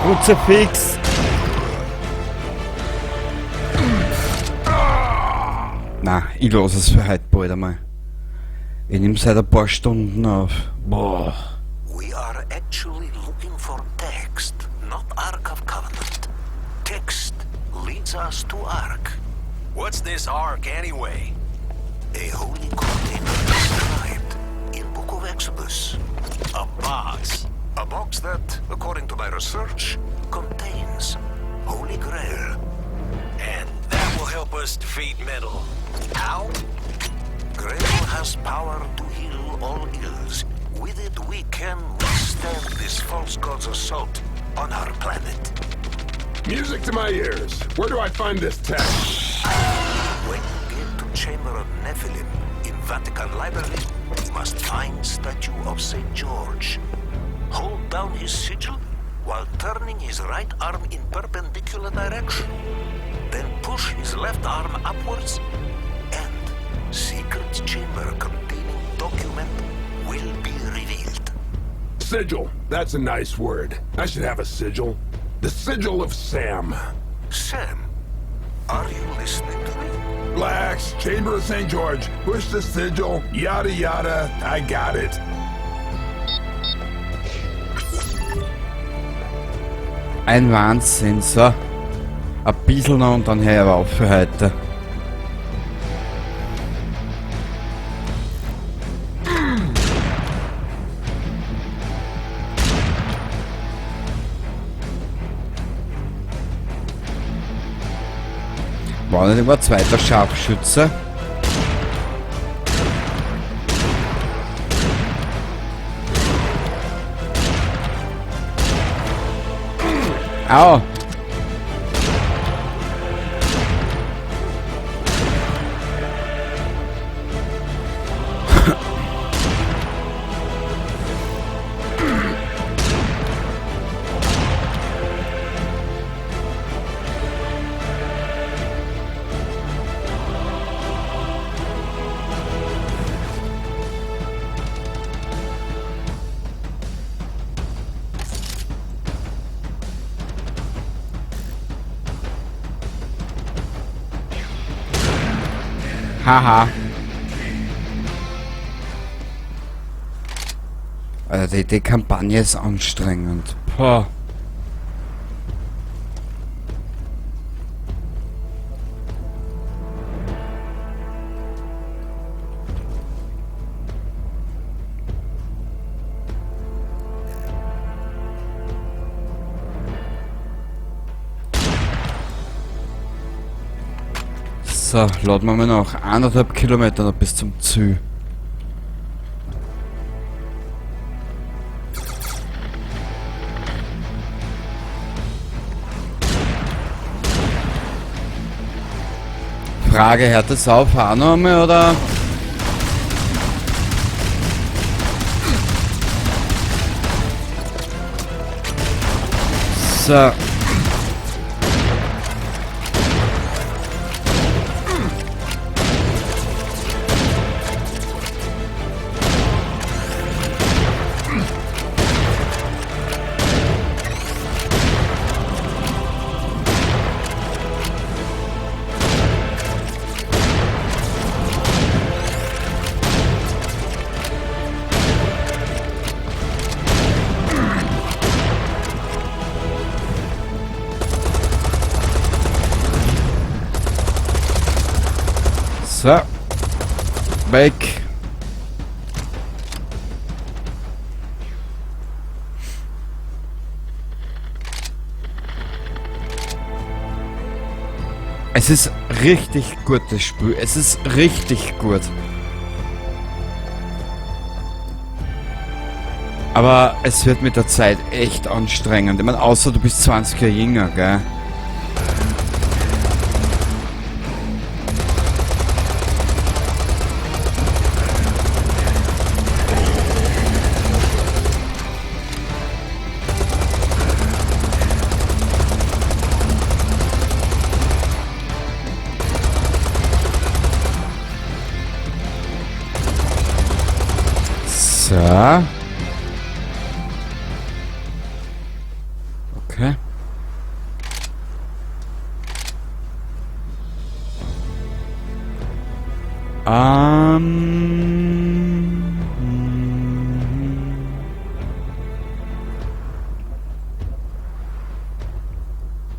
Kruzifix. Na, ich lasse es für heute bald einmal. Ich nehme seit ein paar Stunden auf. Boah. We are actually looking for text, not Ark of Covenant. Text leads us to Ark. What's this Ark anyway? A holy container described in Book of Exodus. A box. A box that, according to my research, contains Holy Grail. And that will help us defeat Mental. How? Grail has power to heal all ills. With it, we can withstand this false god's assault on our planet. Music to my ears. Where do I find this text? When you get to Chamber of Nephilim in Vatican Library, you must find statue of St. George. Hold down his sigil while turning his right arm in perpendicular direction. Then push his left arm upwards and secret chamber containing document will be revealed. Sigil. That's a nice word. I should have a sigil. The sigil of Sam. Sam, are you listening to me? Relax. Chamber of St. George. Push the sigil. Yada yada. I got it. Ein Wahnsinn, so. Ein bisschen noch und dann hör ich aber auf für heute. War nicht immer zweiter Scharfschütze? Au! Haha. Also die Kampagne ist anstrengend. Boah. So, laden wir mal noch 1,5 Kilometer noch bis zum Ziel. Frage, hört das auf auch noch einmal, oder? So. So. Weg. Es ist richtig gut, das Spiel. Es ist richtig gut. Aber es wird mit der Zeit echt anstrengend. Ich meine, außer du bist 20 Jahre jünger, gell? So. Okay.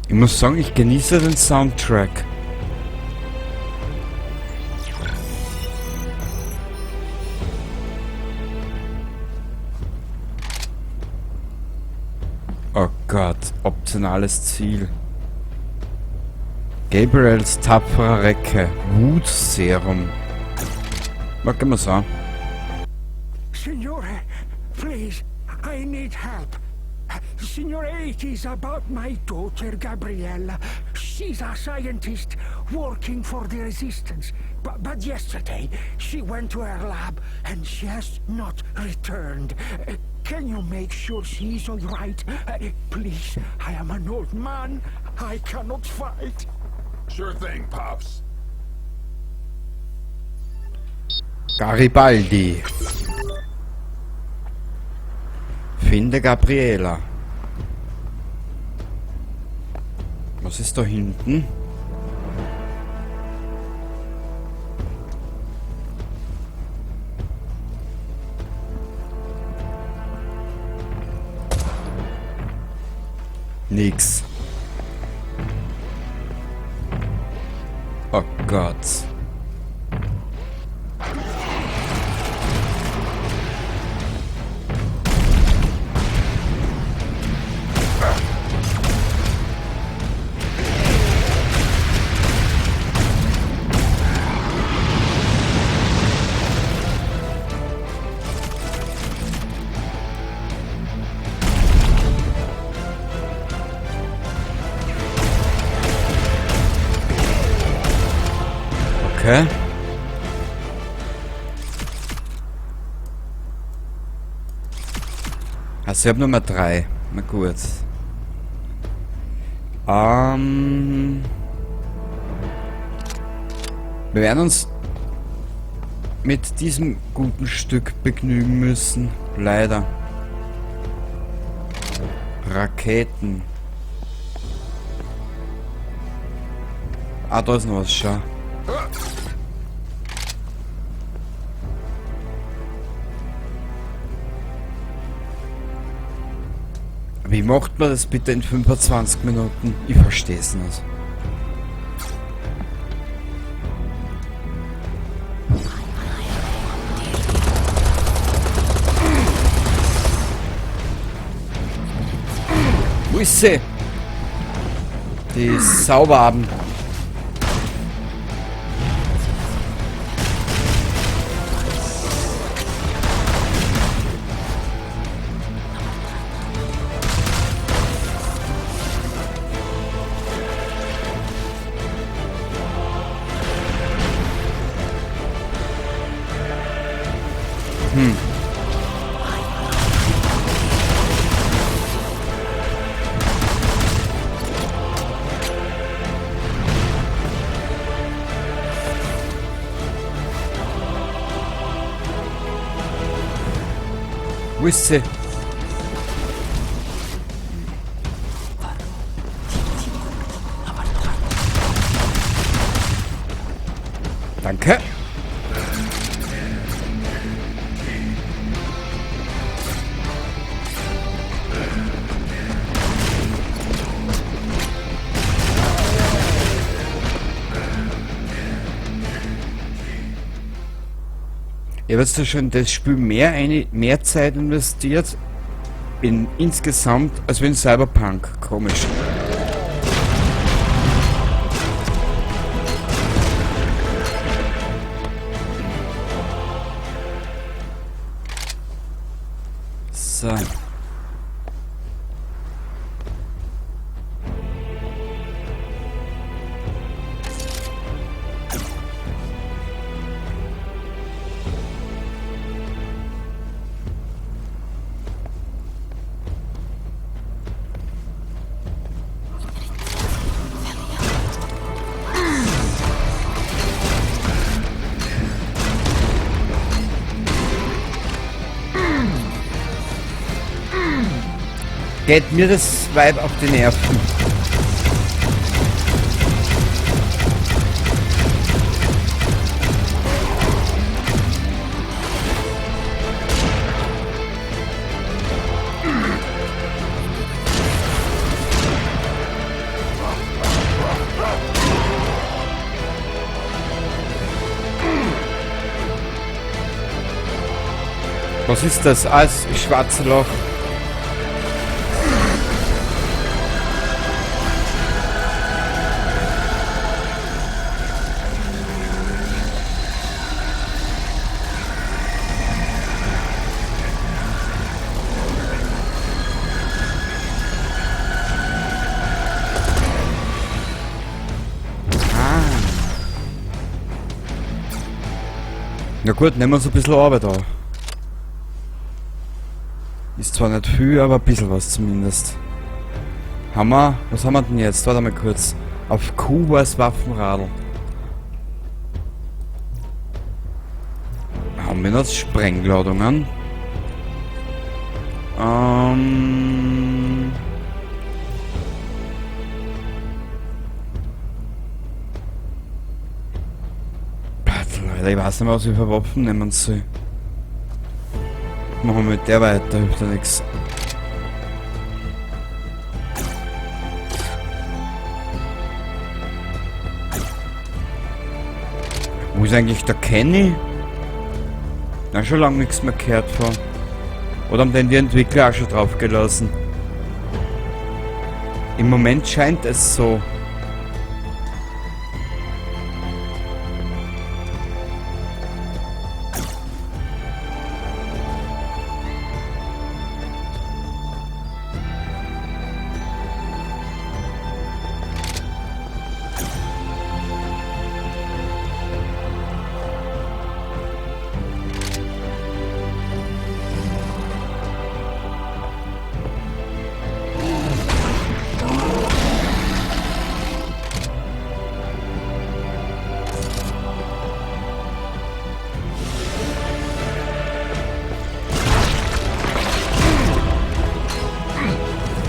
Ich muss sagen, ich genieße den Soundtrack. Oh Gott, optionales Ziel. Gabriels tapferer Recke, Wutserum. Was kann man sagen? Signore, please, I need help. Signore, it is about my daughter, Gabriella. She's a scientist working for the Resistance. But yesterday, she went to her lab and she has not returned. Can you make sure she's all right? Please, I am an old man. I cannot fight. Sure thing, Pops. Garibaldi. Finde Gabriela. Was ist da hinten? Nix. Oh Gott. Okay. Also ich hab Nummer 3. Na gut. Wir werden uns mit diesem guten Stück begnügen müssen. Leider. Raketen. Ah, da ist noch was, schau. Wie macht man das bitte in 25 Minuten? Ich versteh's nicht. Wo ist sie? Die Sauberabend. Wo ist sie? Danke. Ich habe jetzt schon das Spiel mehr Zeit investiert in insgesamt als in Cyberpunk. Komisch. So. Geht mir das Vibe auf die Nerven. Was ist das? Ah, das schwarze Loch. Ah. Na gut, nehmen wir uns ein bisschen Arbeit auf. Ist zwar nicht viel, aber ein bisschen was zumindest. Haben wir, was haben wir denn jetzt? Warte mal kurz. Auf Q war das Waffenradl. Haben wir noch Sprengladungen? Leute, ich weiß nicht mehr, was ich für Waffen nehmen soll. Machen wir mit der weiter, hilft ja nix. Wo ist eigentlich der Kenny? Na, schon lange nichts mehr gehört von. Oder haben denn die Entwickler auch schon drauf gelassen? Im Moment scheint es so.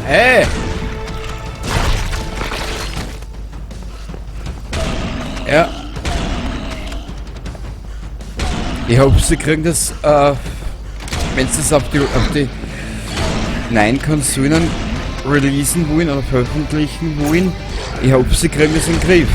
Hey! Ja. Ich hoffe, sie kriegen das, wenn sie es auf die neuen Konsolen releasen wollen oder veröffentlichen wollen. Ich hoffe, sie kriegen das in den Griff.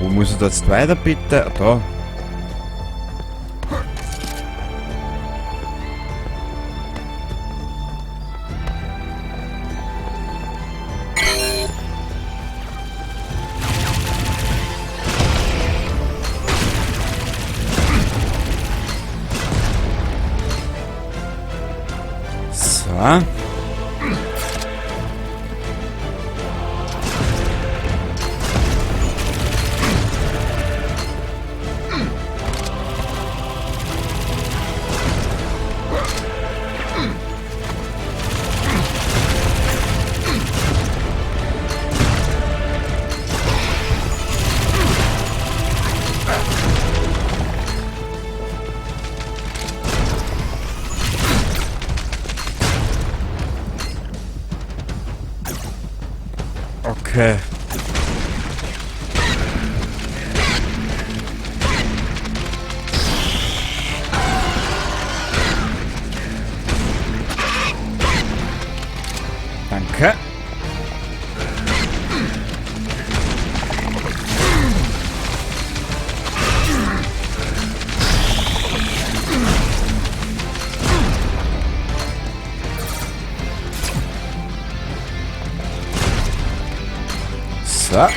Wo muss ich da jetzt weiter, bitte? Ah, da. So. Okay. Danke. So.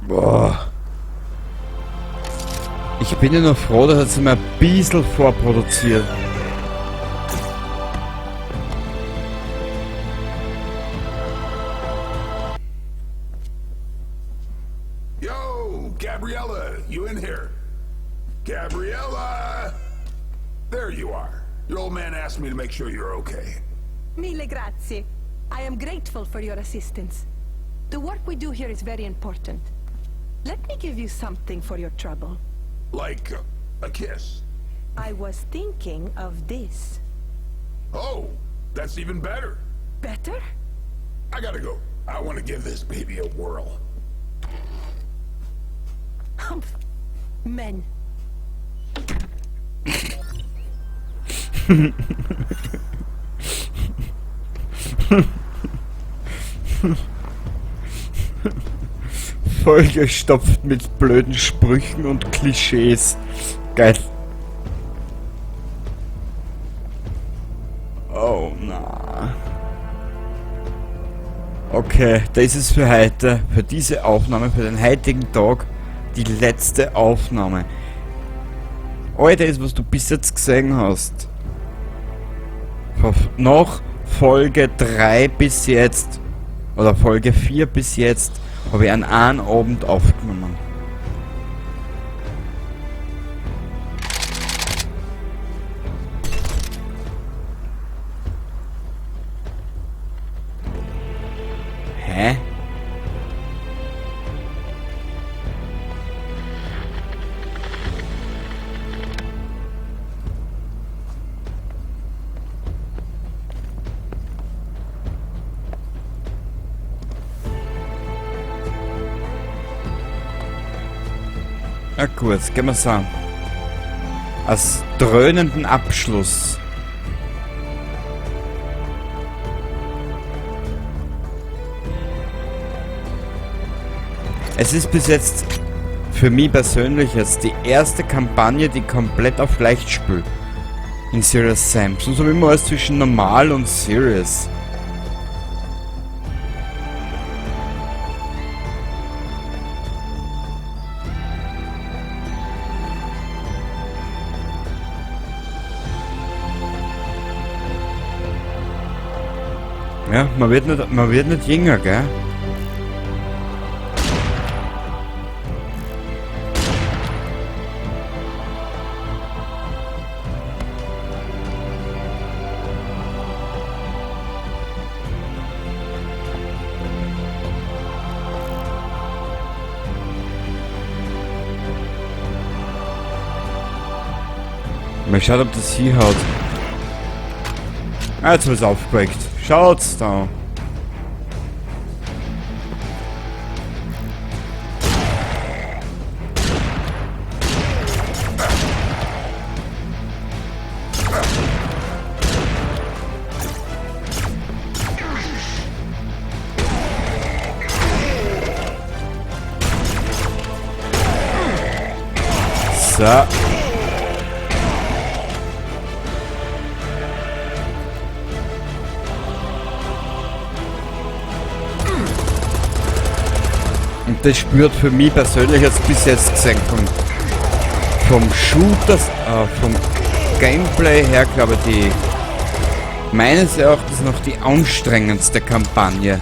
Boah. Ich bin ja noch froh, dass er jetzt mal ein bisschen vorproduziert. Yo, Gabriella, you in here? Gabriella! There you are. Your old man asked me to make sure you're okay. Mille grazie. I am grateful for your assistance. The work we do here is very important. Let me give you something for your trouble. Like a kiss. I was thinking of this. Oh, that's even better. Better? I gotta go. I want to give this baby a whirl. Humph. Men. Vollgestopft mit blöden Sprüchen und Klischees. Geil. Oh na. Okay, das ist für heute, für diese Aufnahme, für den heutigen Tag, die letzte Aufnahme. All das, was du bis jetzt gesehen hast, nach Folge 3 bis jetzt, oder Folge 4 bis jetzt, habe ich an einem Abend aufgenommen. Hä? Na gut, gehen wir's an. Als dröhnenden Abschluss. Es ist bis jetzt für mich persönlich jetzt die erste Kampagne, die komplett auf leicht spielt. In Serious Sam. Sonst habe ich immer alles zwischen normal und Serious. Ja, man wird nicht jünger, gell? Mal schauen, ob das hier haut. Ah, jetzt hab ich's aufgeweckt. Schaut's da. So. Und das spürt für mich persönlich jetzt bis jetzt gesehen vom Shooter, vom Gameplay her, glaube ich, die meines Erachtens noch die anstrengendste Kampagne.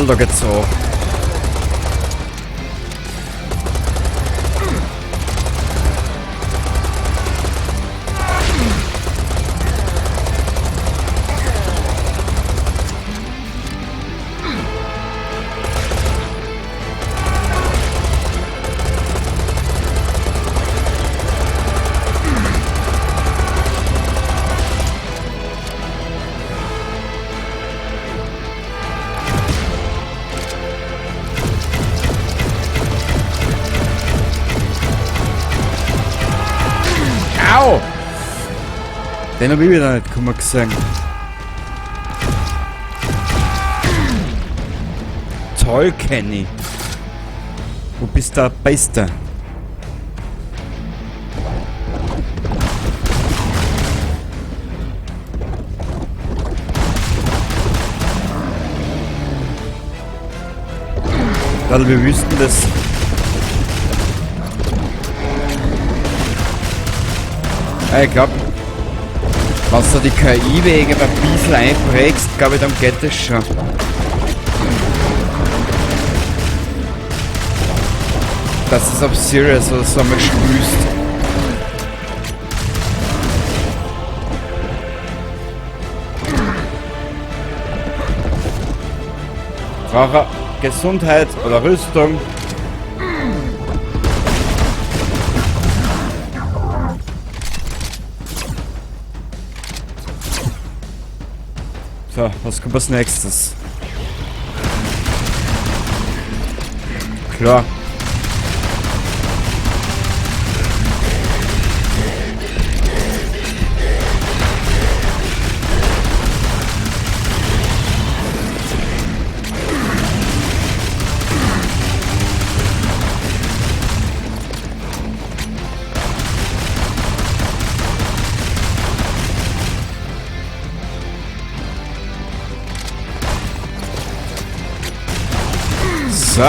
Da geht's so. Au! Den hab ich wieder nicht kommen gesehen. Toll, Kenny. Wo bist du der Beste? Weil wir wüssten das. Ja, ich glaube, wenn du die KI-Wege ein bisschen einprägst, glaube ich, dann geht das schon. Dass es auf Serious oder so einmal spülst. Brauche Gesundheit oder Rüstung. So, was kommt als nächstes? Klar. So.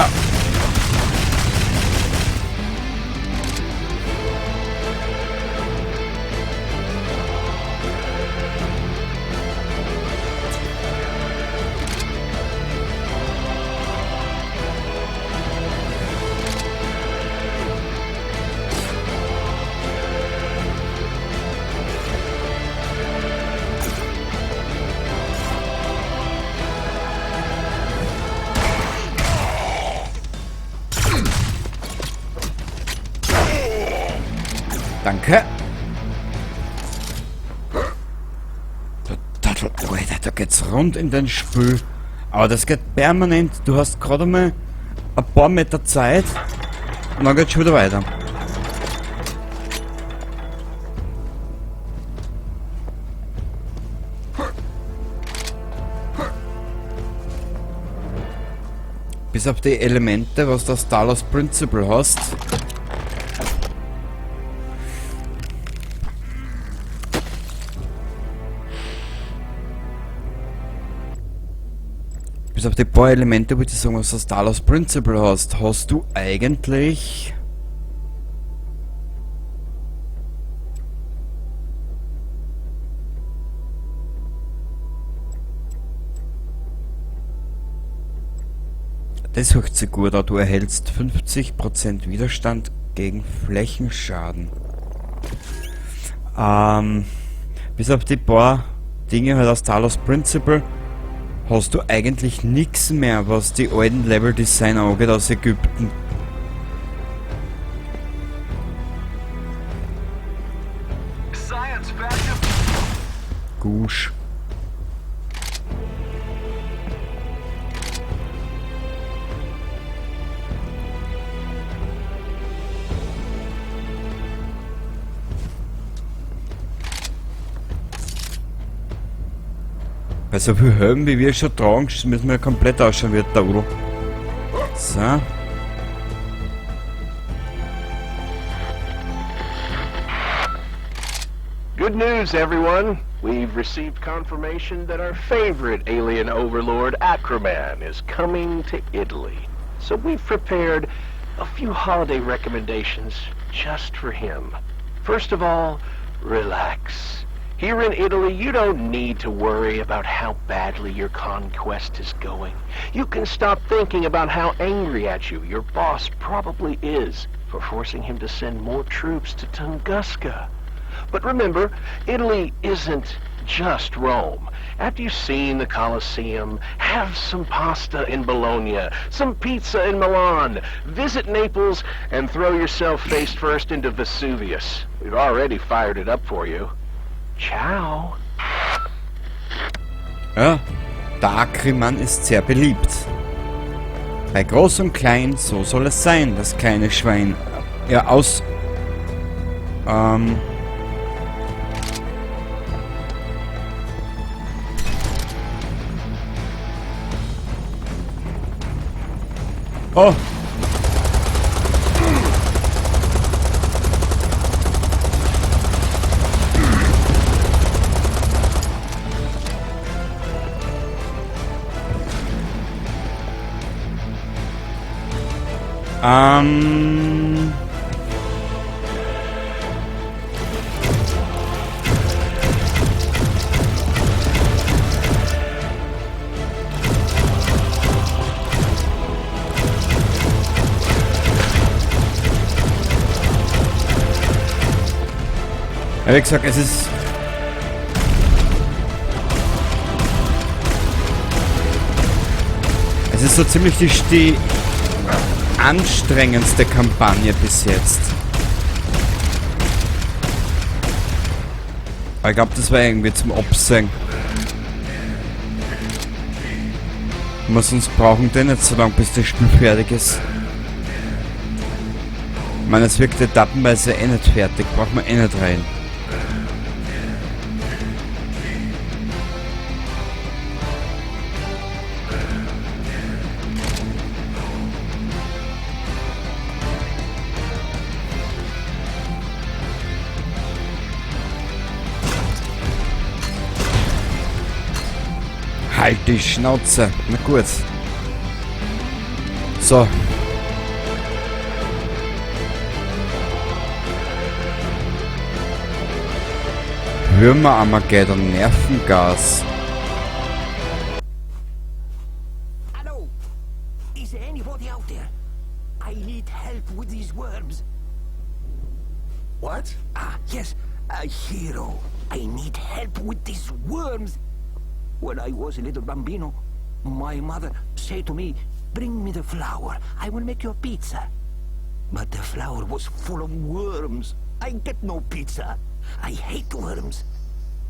Danke. Alter, da geht's rund in den Spül. Aber das geht permanent. Du hast gerade mal ein paar Meter Zeit und dann geht's schon wieder weiter. Bis auf die Elemente, was das Talos Principle hast. Bis auf die paar Elemente, würde ich sagen, was das Talos Principle hast, hast du eigentlich das hört sich gut an, du erhältst 50% Widerstand gegen Flächenschaden. Bis auf die paar Dinge halt aus Talos Principle hast du eigentlich nichts mehr, was die alten Level-Design angeht aus Ägypten. Gusch. Bei so viel Helm, wie wir schon tragen, müssen wir komplett ausschauen wie der Udo. So. Good news, everyone. We've received confirmation that our favorite alien overlord, Acroman, is coming to Italy. So we've prepared a few holiday recommendations just for him. First of all, relax. Here in Italy, you don't need to worry about how badly your conquest is going. You can stop thinking about how angry at you your boss probably is for forcing him to send more troops to Tunguska. But remember, Italy isn't just Rome. After you've seen the Colosseum, have some pasta in Bologna, some pizza in Milan, visit Naples, and throw yourself face first into Vesuvius. We've already fired it up for you. Ciao. Ja, der Ackermann ist sehr beliebt. Bei Groß und Klein, so soll es sein, das kleine Schwein. Ja, aus... Oh! Ja, wie gesagt, es ist... Es ist so ziemlich die anstrengendste Kampagne bis jetzt. Aber ich glaube, das war irgendwie zum Absehen. Wir sonst brauchen den nicht so lange, bis das Spiel fertig ist. Ich meine, es wirkt etappenweise eh nicht fertig, braucht man eh nicht rein. Halt die Schnauze. Na gut. So. Würmer Armageddon, Nervengas. Hello? Is anybody out there? I need help with these worms. What? Ah, yes, a hero. I need help with these worms. When I was a little bambino, my mother said to me, bring me the flour, I will make your pizza. But the flour was full of worms. I get no pizza. I hate worms.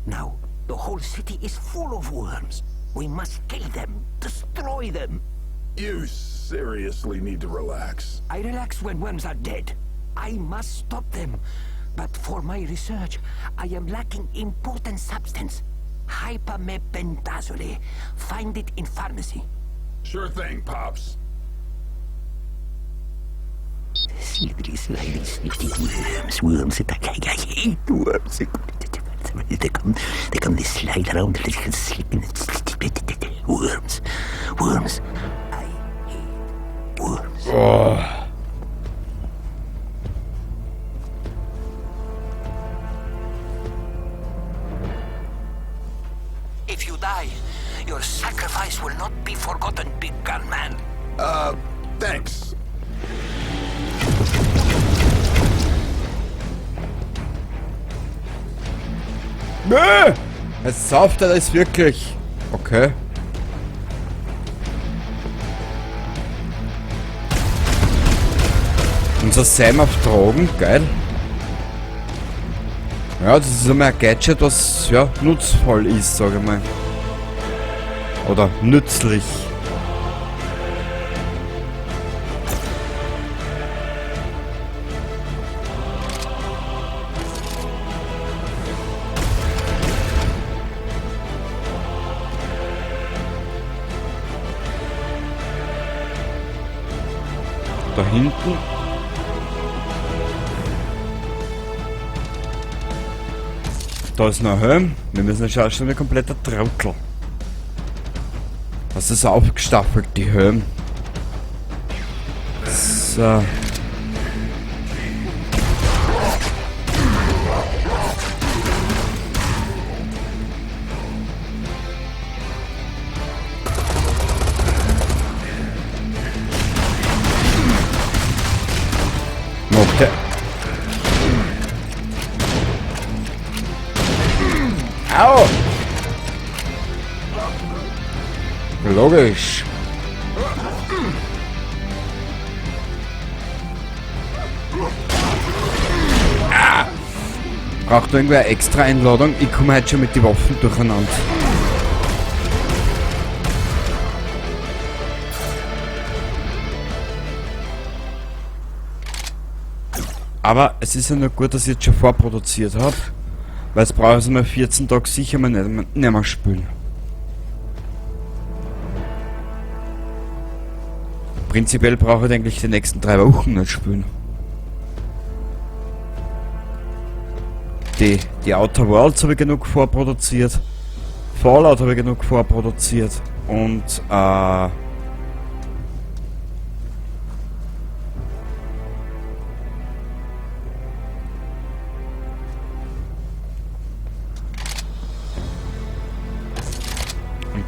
Now, the whole city is full of worms. We must kill them, destroy them. You seriously need to relax. I relax when worms are dead. I must stop them. But for my research, I am lacking important substance. Hypermebendazole. Find it in pharmacy. Sure thing, Pops. Slippery, slidey, slippery worms, worms. I hate worms. They come, they slide around, they slip in, worms, worms. I hate worms. Oh. If you die, your sacrifice will not be forgotten, big gun man. Thanks. Nö! Es sauft er das wirklich. Okay. Unser Sam auf Drogen, geil. Ja, das ist einmal ein Gadget, was ja nutzvoll ist, sag ich mal. Oder nützlich. Da hinten. Da ist noch ein Helm. Wir müssen schauen, schon ein kompletter Trottel. Was ist aufgestaffelt, die Helm? So. Okay. Au! Logisch. Ah! Braucht irgendwer eine extra Einladung? Ich komme heute schon mit den Waffen durcheinander. Aber es ist ja nur gut, dass ich jetzt schon vorproduziert hab, weil jetzt brauche ich es mal 14 Tage sicher mal nicht mehr spielen. Prinzipiell brauche ich eigentlich die nächsten 3 Wochen nicht spielen. Die Outer Worlds habe ich genug vorproduziert. Fallout habe ich genug vorproduziert. Und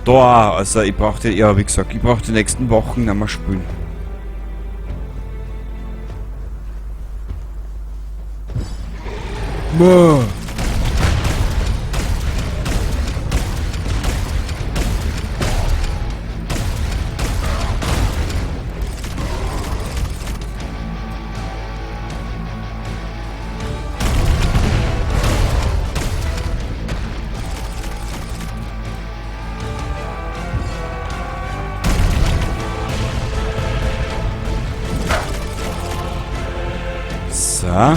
da, also ich brauche die, ja wie gesagt, ich brauche die nächsten Wochen nicht mehr spielen. Boah. So.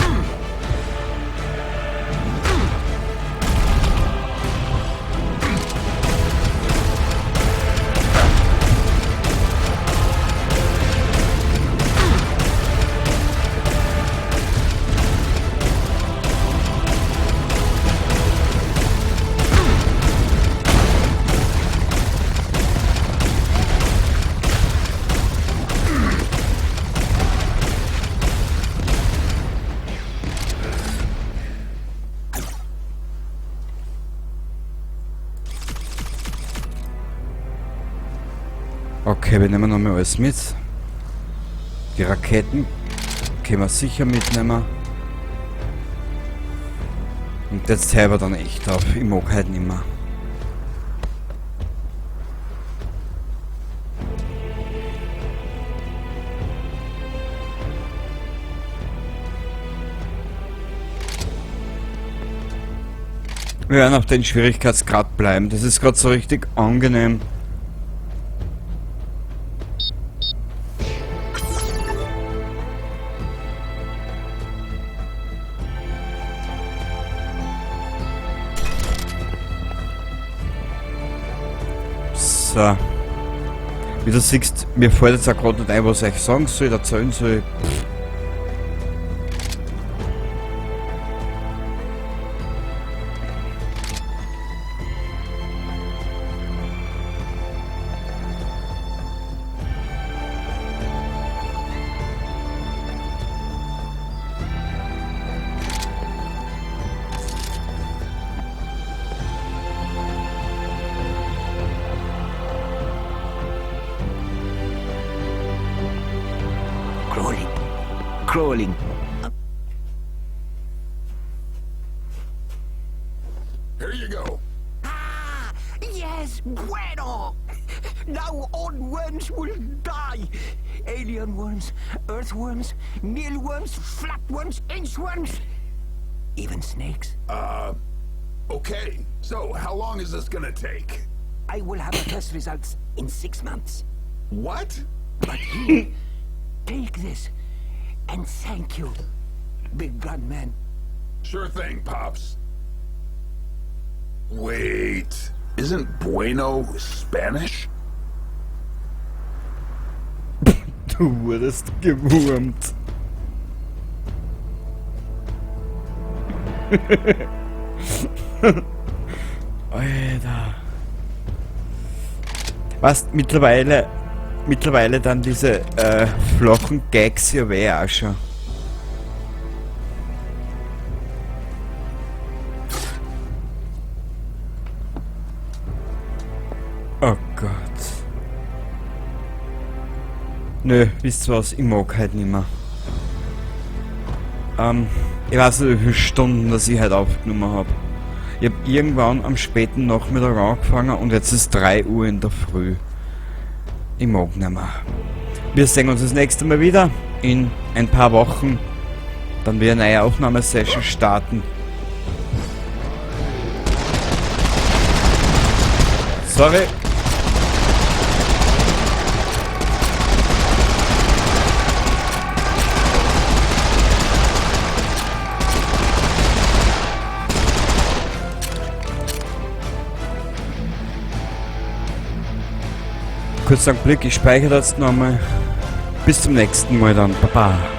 Okay, wir nehmen nochmal alles mit. Die Raketen können wir sicher mitnehmen. Und jetzt hören wir dann echt auf. Ich mag halt nicht mehr. Wir werden auf den Schwierigkeitsgrad bleiben. Das ist grad so richtig angenehm. So. Wie du siehst, mir fällt jetzt auch gerade nicht ein, was ich euch sagen soll, erzählen soll. Pff. Crawling. Crawling. Here you go. Ah, yes, bueno. Now all worms will die. Alien worms, earthworms, mealworms, flatworms, inchworms. Even snakes. Okay. So, how long is this going to take? I will have the test results in 6 months. What? But here, take this, and thank you, big gun man. Sure thing, Pops. Wait, isn't bueno Spanish? Du wurdest gewurmt. Alter. Was mittlerweile dann diese flachen Gags hier weh auch schon. Oh Gott. Nö, wisst ihr was? Ich mag halt nicht mehr. Ich weiß nicht, wie viele Stunden, dass ich heute aufgenommen hab. Ich hab irgendwann am späten Nachmittag angefangen und jetzt ist 3 Uhr in der Früh. Ich mag nicht mehr. Wir sehen uns das nächste Mal wieder in ein paar Wochen. Dann wird eine neue Aufnahmesession starten. Sorry. Kurz einen Blick, ich speichere das nochmal. Bis zum nächsten Mal dann. Baba.